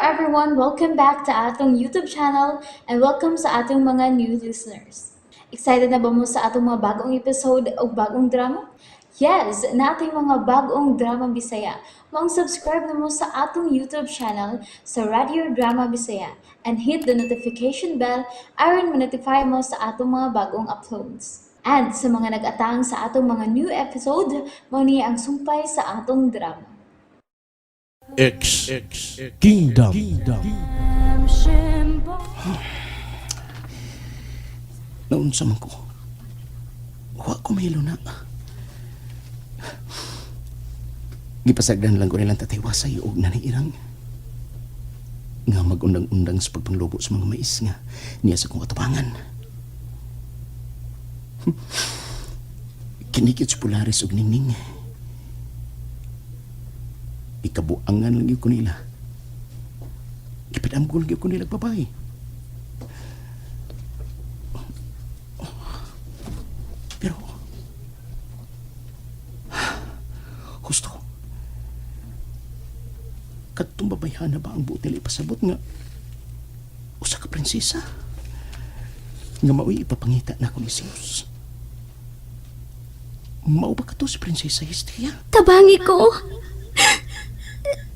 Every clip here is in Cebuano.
everyone! Welcome back to atong YouTube channel and welcome sa atong mga new listeners. Excited na ba mo sa atong mga bagong episode o bagong drama? Yes, nating mga bagong drama Bisaya. Maong subscribe na mo sa atong YouTube channel sa Radio Drama Bisaya and hit the notification bell aron ma-notify mo sa atong mga bagong uploads. And sa mga nag-atang sa atong mga new episode, mao ni ang sumpay sa atong drama. X Kingdom. Naunsa man ko. Wa ko mahilo na. Gipasagdan lang ko nilang Tatay Wasay og Nanay Irang nga magundang-undang sa pagpanglubo sa mga mais nga niya sa kong katubangan. Kinikit sa Polaris og Ningning. Ikabuangan lang yun ko nila. Gipadamgo lang yun ko nila babae. Pero, husto, kadtong babayhana ba ang buot nila ipasabot nga usa ka prinsesa nga mao'y ipapangita na ako ni Zeus? Mao ba kato si Prinsesa Hestia? Tabangi ko.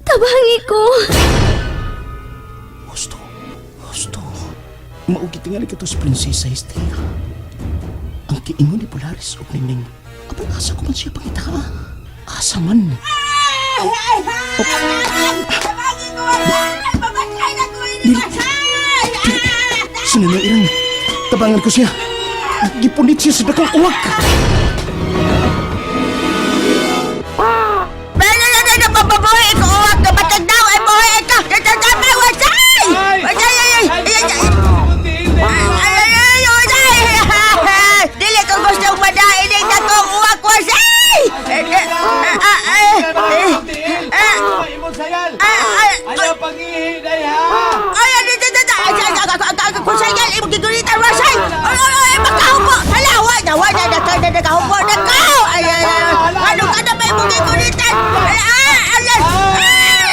Tabangi ko. Husto, husto. Mao gitingali kato si Prinsesa Hestia. Ang kiingon ni Polaris og Ningning. Apang asa ko man siya pangita? Asa man? Sa Nanay Irang, tabangan ko siya. Gipunit siya sa dakong uwak. Dili ko gustong madain ang dakong uwak, wasay! Ayaw pangihi day ha! Ay, ay, ay, ay, ay, ay, ay, ay, kusayal, imong gigunitan, wasay! Ay, ay, ay, makahubo! Hala, wa na, wa na, na, na, nakahubo na ka! Ay, ay, ay, ano ka na ba imong gigunitan? Ay, ay, ay, ay,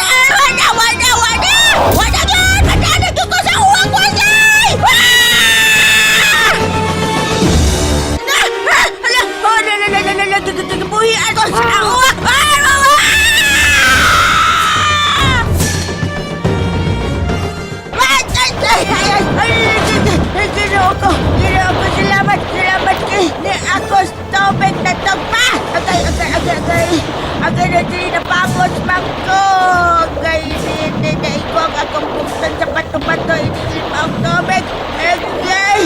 ay, wa na, wa na, wa na! Wa na yun! Madalag ko sa uwak, wasay! Ah! Na, ah, hala, oh, na, na, na, na, na, na, buhi ako sa uwak! Ah, ah, ah! Ay, ay, ay, ay, ay, ay, Ginoo ko, Ginoo ko, salamat, salamat kay ni ako tubig na tugpa. Agay, agay, agay, agay, agay na dili na pagod man ko. Agay, ni na ikaw ang akong buksan sa bato-bato, hindi pa ang tubig. Agay,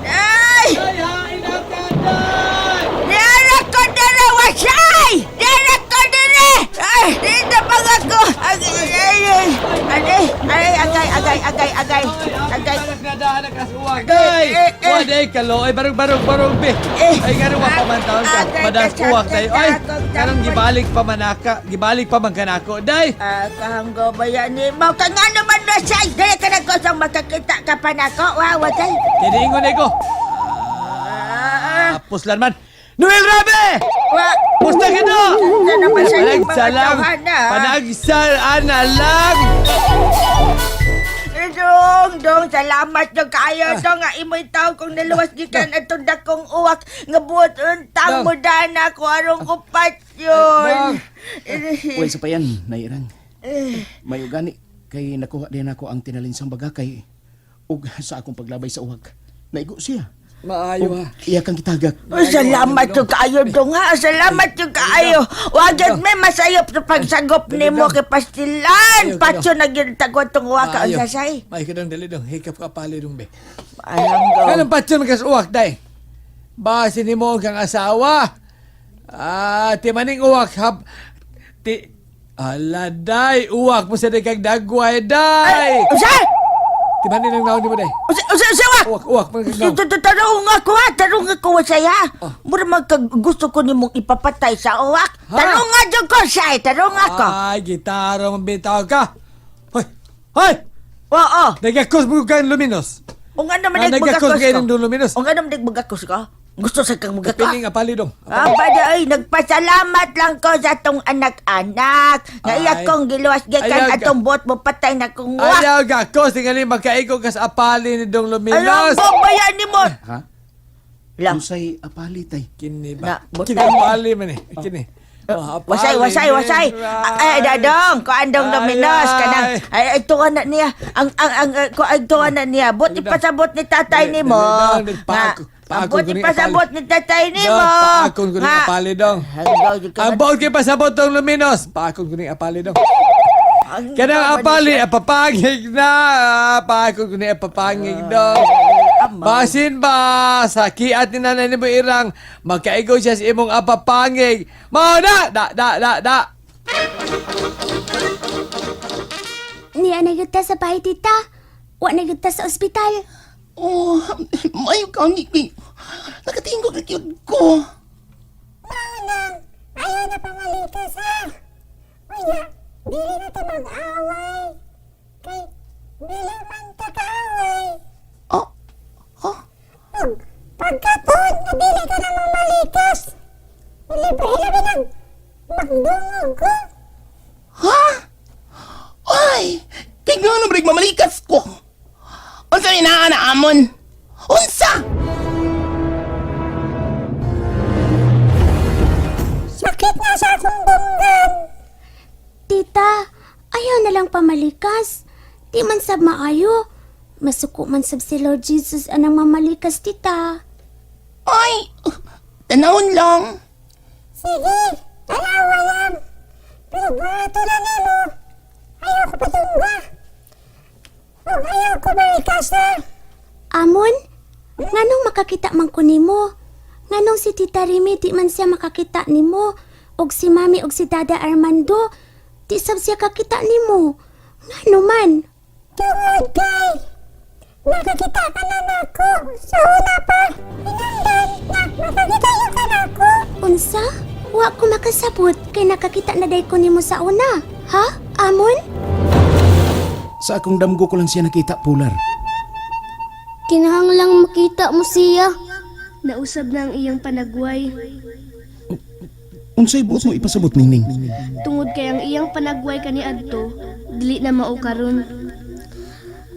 ay! Ay, hain ang kanday! Dere ko dere, wasay! Dere ko dere! Ay, dito pag ako! Agay, ay, ay, ay, ay, agay, agay, agay, agay, agay. Day! Eh, eh, eh. Wa day kalo ay barog barog barog be. Eh. Ay ngano wa pa man taon ka. Agay, Madas kasat, uwak day. Ay, kasat, karong gibalik pa manaka, gibalik pa man kanako. Day! Ah, kahanggo ba yan ni mo? Ka nga naman wasay! Dere ka na ko sa makakita ka pa nako. Wa, wasay! Kiniingon ay ko. Ah, Puslan man. Noel Rabe! wa! Pusta gino! Sana pa sa mga Panagsalang, tawhana. panagsal ana lang. Dong, dong, salamat dong kaayo dong nga imoy tao kung naluwas gikan atong dakong uwak nga buot untang Dong. mo dana ko arong kupat yun. Well, sa payan, Nay Irang. May ugani kay nakuha din ako ang tinalinsang baga kay ug sa akong paglabay sa uwak. Naigo siya. Maayo ha. Iya kang kitagak. Oh, salamat yung kaayo dong ha. Salamat yung kaayo. Wagad may masayop sa pagsagop nimo kay pastilan. Patso na gyud tagwa tong uwak ang sasay. May kadang dali dong, hikap ka pali dong be. Alam dong. Kanang patyon kas uwak day. Base ni mo kang asawa. Ah, ti maning uwak hab ti Ala day, uwak mo sa day kag dagway day. Usa! Ti maning nang naon ni mo day. Usa usa usa wa! Uwak uwak man kag naon. Tarong ako ha, tarong ako saya. Oh. Mura magka gusto ko nimong ipapatay sa uwak. Ha? Tarong nga jud ko siya, tarong ako. Ay, gitara man bitaw ka. Hoy. Hoy! Oo. Nagakos mo kang luminos. O nga naman Ah, nagbagakos nagakos kayo ko. ng luminos. O nga naman nagbagakos ko. Gusto sa kang mga ka. Pining apali dong. Aba ay, nagpasalamat lang ko sa atong anak-anak. Nga iya Ay. kong giluwas gikan Ayaw ka. atong buot mo patay na kong wak. Ayaw ka ko tingali magkaigo kas apali ni Dong Alam Luminos. mo ba yan ni mo? Ha? Lang. Unsay apali tay? Kini Na, ba? buta Kini ni. apali man eh. Kini. Oh, apali Wasay, wasay, ni. wasay. Ay, dadong, kuan dong Ay, Dominos ay. kanang ay ay tuwa na niya. Ang kuan tuwa na niya. Buti Dali, pasabot ni tatay dali, nimo. dali, dali, Nga, paako Buti ko ni pasabot ni tatay nimo. Dong, paakon ko ni Nga. apali dong. Ang buot kay pasabot dong Luminos. Paakon ko ni apali dong. Kanang apali, apapangig na. Paakon ko ni apapangig dong. Basin ba sa kiat ni nanay ni mo irang magkaigo siya sa imong apapangig. Mao na! Da, da, da, da. Niya na yun ta sa bahay, tita. Wa na yun ta sa ospital. Oh, mayo ka ni kay. Nakatingog na gyud ko. Ayaw na pamalikas, ha? Unya, dili na ta mag-away. Kay, dili man ta kaaway. Oh. Oh. Pag, pagkatuon na dili ka na mamalikas. Ilabi nang magdungog ko. Ha? Ay, kay ngano brig mamalikas ko. Unsa ni naa na amon? Unsa? Sakit na sa akong dunggan. Tita, ayaw na lang pamalikas. Di man sab maayo. Masuko man sab si Lord Jesus anang mamalikas, tita. Ay, tanawon lang. Sige, tanawa lang. Pero buhato na nimo. Ayaw ko patungga. O ayaw ko malikas na. Amon, nganong makakita man ko nimo? Nganong si Tita Remy di man siya makakita nimo? Og si Mami og si Dada Armando, di sab siya kakita nimo. Ngano man? Tungod kay nakakita ka na nako sa una pa. Hinungdan na makakita yung ka nako. Unsa? Wa ko makasabot kay nakakita na day ko nimo sa una. Ha? Amon? Sa akong damgo ko lang siya nakita, Polar. Kinahanglang makita mo siya. Nausab na ang iyang panagway. Unsay buot mo ipasabot ningning? Tungod kay ang iyang panagway kaniadto, dili na mao karon.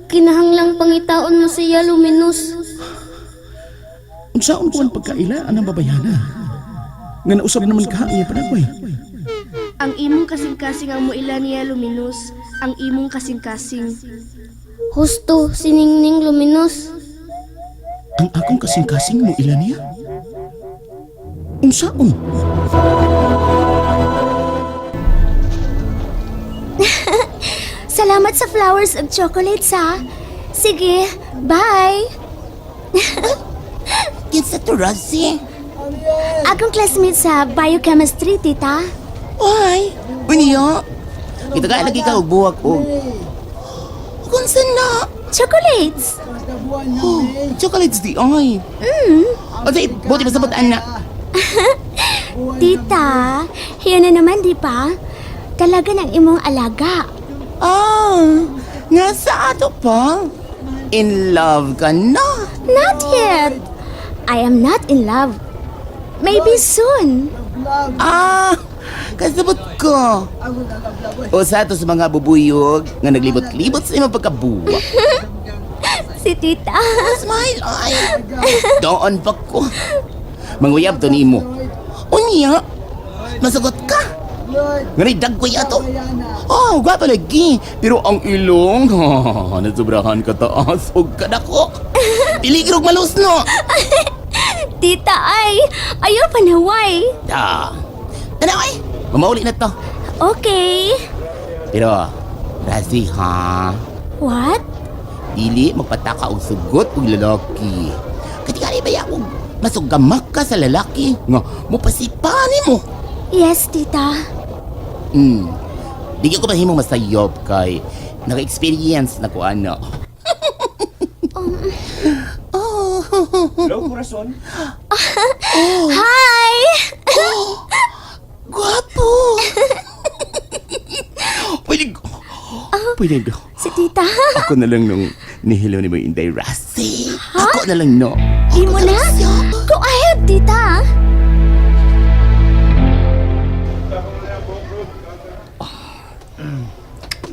Kinahanglang pangitaon mo siya, Luminous. Unsaon ko ang pagkaila anang babayhana? Nga nausab naman ka ang iyang panagway. Ang imong kasing-kasing ang muila niya Luminous, ang imong kasing-kasing. Husto, siningning Luminous. Ang akong kasing-kasing mo ila niya? Unsaon? Salamat sa flowers ug chocolates, ha. Sige, bye! Kinsa to, Rosie? Akong classmate sa biochemistry, tita. Why? Unya? Kita ka lagi ka og buwak og. Kunsa na? Chocolates! Oh, chocolates di ay. Mm. Unsay buot ipasabot ana? Tita, hiya na naman, di ba? Talaga ng imong alaga. Ah, nga sa ato pa. In love ka na. Not yet. I am not in love. Maybe soon. Ah, kasabot ko. Usa to sa mga bubuyog nga naglibot-libot sa imong pagkabuwak. Si tita. Smile ay. Doon pa ko. Manguyab to nimo. Unya, masagot ka. Nganay dagkoy ato. Oh, gwapo lagi. Pero ang ilong, nasubrahan ka taas og kadako. Piligrog malusno. Tita, ay. Ayaw panaway. Da. Tanaw ay. Mamauli na to. Okay. Pero, Razi ha, What? dili magpataka og sugot og lalaki. Katingali ba og masugamak ka sa lalaki nga mupasipani mo. Yes, tita. Di ko mahimong masayob kay naka-experience na ko ano. Hello, Corazon. Hi! Gwapo! Pwede Pwede do. Si tita. Ako na lang nung nihilo ni mo Inday Rasi. Ako na lang no. Di mo na? Go ahead, tita.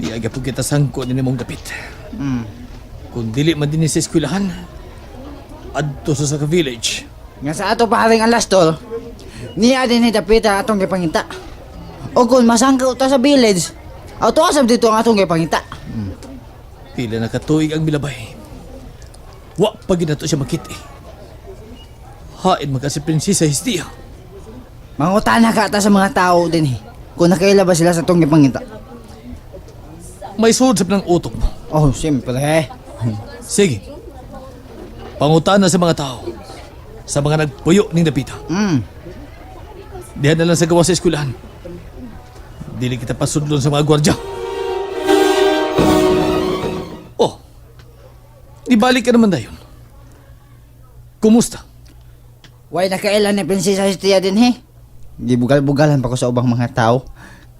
Di aga po kita sangko ni mong dapit. Kung dili man din ni sa eskwelahan, adto sa sa village. Nga sa ato pa haring alas tol, niya din ni dapita atong gipangita. O kung masangkaw ta sa village, ato asam dito ang atong gipangita. Pila na katuig ang milabay. Wa pa ginato siya makit eh. Hain man ka si Prinsesa Hestia. Mangutana ka ta sa mga tao din eh. Kung nakaila ba sila sa atong gipangita. May suod sa ng utok mo. Oh, siyempre. Sige. Pangutana sa mga tao. Sa mga nagpuyo ning dapita. Diyan na lang sa gawa sa eskwelahan. Dili kita pasudlon sa mga gwardya. Oh. Di balik ka naman dayon. Kumusta? Way nakaila ni Prinsesa Hestia din he. Gibugal-bugalan pa ko sa ubang mga tao.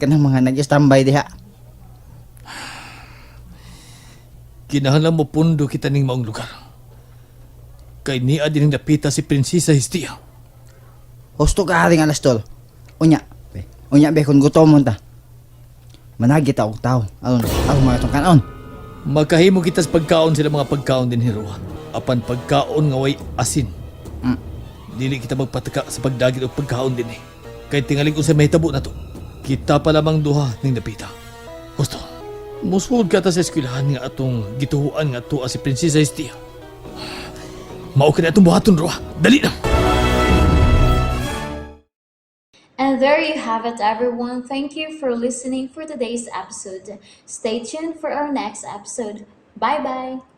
Kanang mga nag-standby diha. Kinahanglan mo pundo kita ning maong lugar. Kay niya din ang dapita si Prinsesa Hestia. Husto ka haring alas tol. Unya, be. Unya be kung gutomon ta. Managi ta og tao. Aron, aron mga itong kanon. Makahimo kita sa pagkaon sila mga pagkaon din hiruwa. Apan pagkaon nga way asin. Dili kita magpataka sa pagdagit og pagkaon din eh. Kay tingaling unsay mahitabo na to. Kita pa lamang duha ning dapita. Husto. Musuod ka ta sa eskwelahan nga atong gituhuan nga tuwa si Prinsesa Hestia. Mao kini atong buhaton ruwa. Dali na. And there you have it, everyone. Thank you for listening for today's episode. Stay tuned for our next episode. Bye bye.